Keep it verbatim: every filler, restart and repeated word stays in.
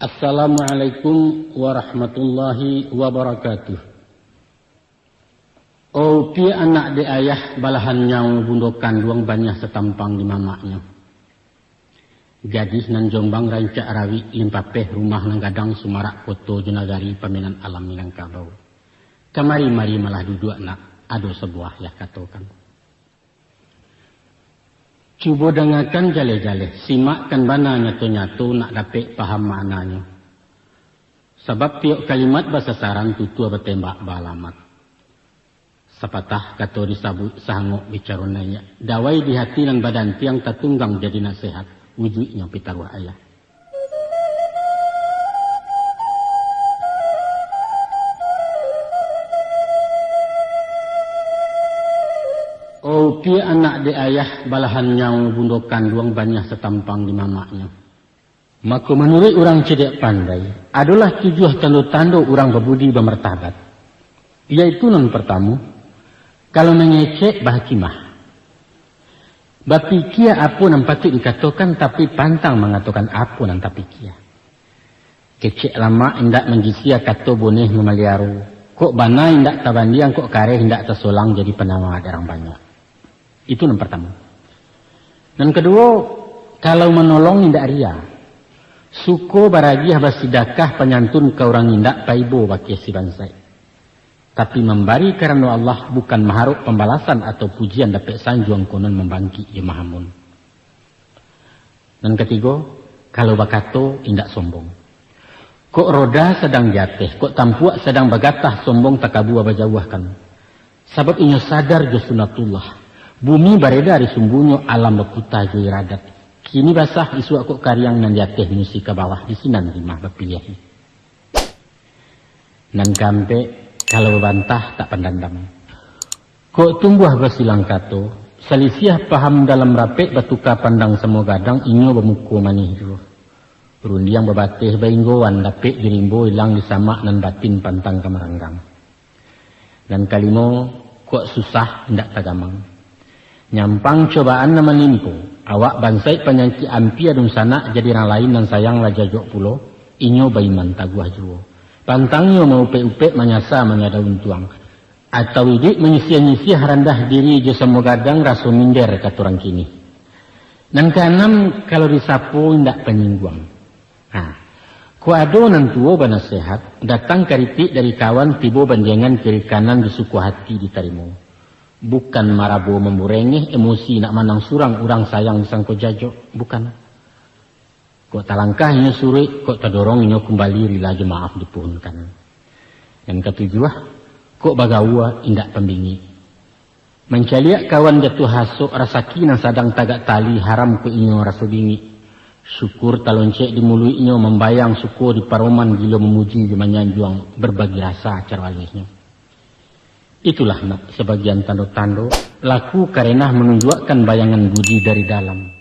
Assalamualaikum warahmatullahi wabarakatuh. Oh, piak anak dek ayah, balahan nyawa bundo kanduang, baniah satampang di mamaknyo. Gadih nan jombang rancak rawik, limpapeh rumah nan gadang, sumarak koto jo nagari, paminan alam Minangkabau. Kamari-mari malah duduak nak, ado sabuah yah katokan. Cubo dangakan jaleh-jaleh, simakkan bana nyato-nyato, nak dapek paham maknanyo. Sabab tiok kalimat basasaran, tutua batembak baalamat. Sapatah kato disabuik, sahangok bicaro naiak. Dawai di hati nan badantiang, tatunggang jadi nasehat, wujuiknyo pitaruah ayah. Oh, piak anak dek ayah, balahan nyawa bundo kanduang, baniah satampang di mamaknyo. Mako, manuruik urang cadiak pandai, adolah tujuah tando-tando urang babudi bamartabat, yaitu nan partamo, kalau mangecek, bahakimah. Bapikia apo nan patuik dikatokan, tapi pantang mangatokan apo nan tapikia. Kecek lamak indak manggisia, kato boneh mamaliaro. Kok bana indak tabandiang, kok kareh indak tasolang, jadi panawa dek urang banyak. Itu nan partamo. Nan kaduo, kalau manolong indak ria. Suko baragiah basidakah panyantun ka urang indak, paibo bakeh si bansaik. Tapi mambari karano Allah, bukan maharok pambalasan atau pujian dapek sanjuang, konon mambangkik jo mahamun. Nan katigo, kalau bakato indak sombong. Kok roda sadang di ateh, kok tampuak sadang bagatah, sombong takabua bajauahkan. Sabab inyo sadar jo sunatullah. Bumi bareda di sumbunyo, alam baputa jo iradat. Kini basah, isuak kok kariang, nan di ateh musti ka bawah, di sinan rimah bapiliah. Nan kaampek, kalau babantah tak pandandam. Kok tumbuah basilang kato, salisiah paham dalam rapek, batuka pandang samo gadang, inyo bamuko manih juo. Rundiang babateh bainggoan, dapek di rimbo, ilang di samak, nan batin pantang ka maranggang. Nan kalimo, kok susah indak tagamang. Nyampang cobaan nan manimpo, awak bansaik panyakik ampia dunsanak, jadi urang lain nan sayang lah jajok pulo, inyo baiman taguah juo. Pantangnyo maupek-upek, manyasa manyada untuang. Atau iduik manyisiah-nyisiah, randah diri jo samo gadang, raso minder kato urang kini. Nan kaanam, kalau disapo indak panyingguang. Ha. Kok ado nan tuo banasehat, datang karitik dari kawan, tibo bandiangan kiri kanan, disuko hati ditarimo. Bukan marabo mamburengeh, emosi nak manang surang, urang sayang disangko jajok, bukan. Kok talangkah inyo suruik, kok tadorong inyo kumbali, rila jo maaf dipuhunkan. Nan katujuah, kok bagaua indak pambingik. Mancaliak kawan jatuah hasok, rasaki nan sadang tagak tali, haram kok inyo raso bingik. Syukur taloncek di muluiknyo, mambayang suko di paroman, gilo mamuji jo manyanjuang, berbagi rasa caro aluihnyo. Itulah nak sabagian tando-tando, laku karenah manunjuakkan bayangan budi dari dalam.